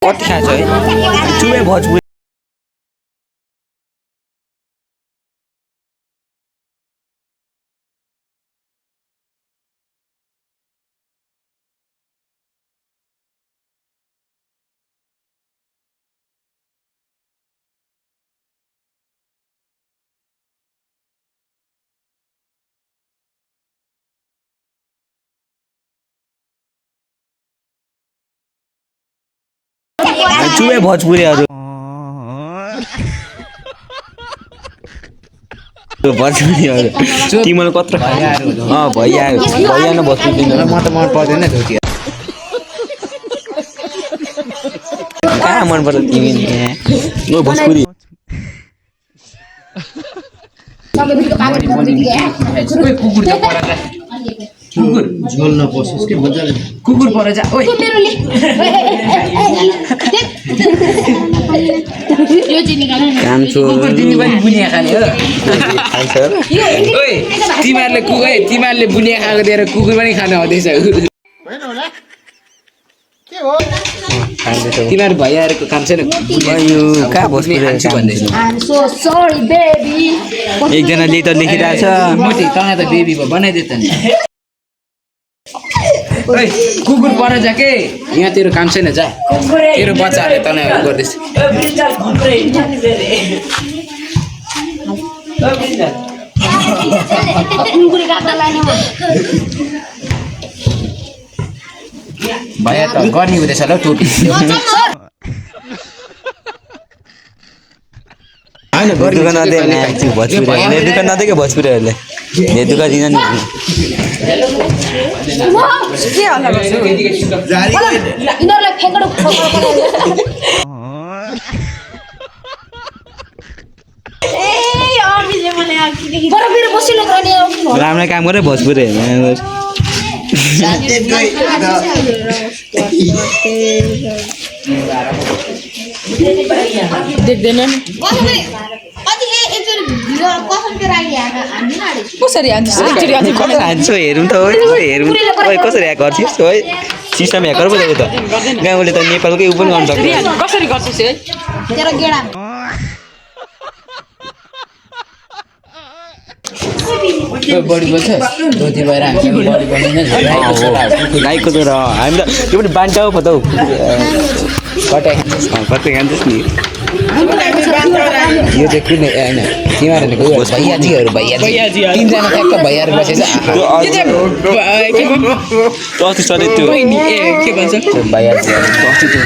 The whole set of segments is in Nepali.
कति खान्छ है चुमे भोजपुरी चुमे भोजपुरीहरू भोजपुरीहरू तिमीले कत्रो भैया भैया न भोजपुरी म त मन पर्दैन धोती कहाँ मन पर्छ तिमी म भोजपुरी कुकुर झोल नपसोस् के मजाले कुकुर पर जा ओइ यो चाहिँ निकाल्नु न कान्छु कुकुर तिमी पनि बुनिया खाने हो खान्छ ओइ तिमीहरूले बुनिया खाएको दिएर कुकुर पनि खान आउँदैछ तिमीहरू भैयाहरूको काम छैन यो कहाँ भोजपुरी भन्दैछ I'm so sorry baby एकजना ले त लेखिरहेछ मोटी तँलाई त बेबी भयो बनाइदे त नि ओइ कुकुर पर जा के यहाँ तेरो काम छैन जा तेरो बच्चाहरूले तँलाई गर्दैछ कुकुरी काट्न लाने हो भैया त गर्ने हुँदैछ ल टोपी दुकान नदिए भोजपुरीहरूले दुकान नदिएको भोजपुरीहरूले यो दुकान दिन नि के होला यिनीहरूलाई फेकडो बराबर बसिलो गर्ने राम्रो काम गरे भोजपुरी देख्दैन कसरी हान्छु हेरौँ त हेरौँ कसरी ह्याक गर्छस् है सिस्टम ह्याकर पो त गाउँले त नेपालकै उ पनि गर्न सक्छ कसरी गर्छस् है तेरो गेडा बडी बोल्छ धोती भएर हामी बडी बनाउँदैन गाईको त र हामी त त्यो पनि बान्टा पो त हौ कतै कतै खान्छस् नि यो चाहिँ कुन होइन तिमीहरूको भैयाजीहरू भैयाजी तिनजना ठ्याक्क भैयाहरू बसेछ अस्ति सधैँ त्यो के भन्छ भैयाजी अस्ति त्यो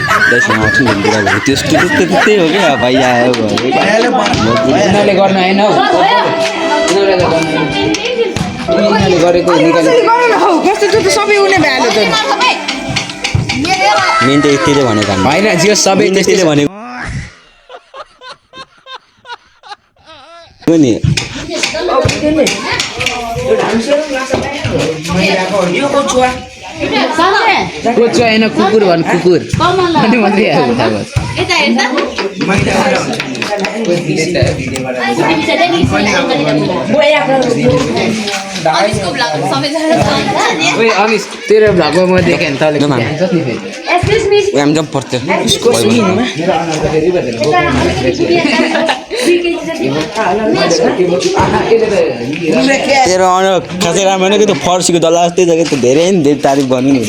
त्यस्तो त्यस्तै हो क्या भैया उनीहरूले गर्न आएन हौ उनीहरूले गरेको निकाल्नु सबै उनी भ्यालो त मेन त यतिले भनेको होइन जियो सबै त्यस्तैले भनेको नि कोचो होइन कुकुर भन् कुकुर अनि मात्रै अनिस तेरो भ्लगमा म देखेँ नि तँले हामी जब पर्थ्यो तेरो खासै राम्रो होइन कि त्यो फर्सीको डल्ला जस्तै छ कि त्यो धेरै तारिफ गर्नु नि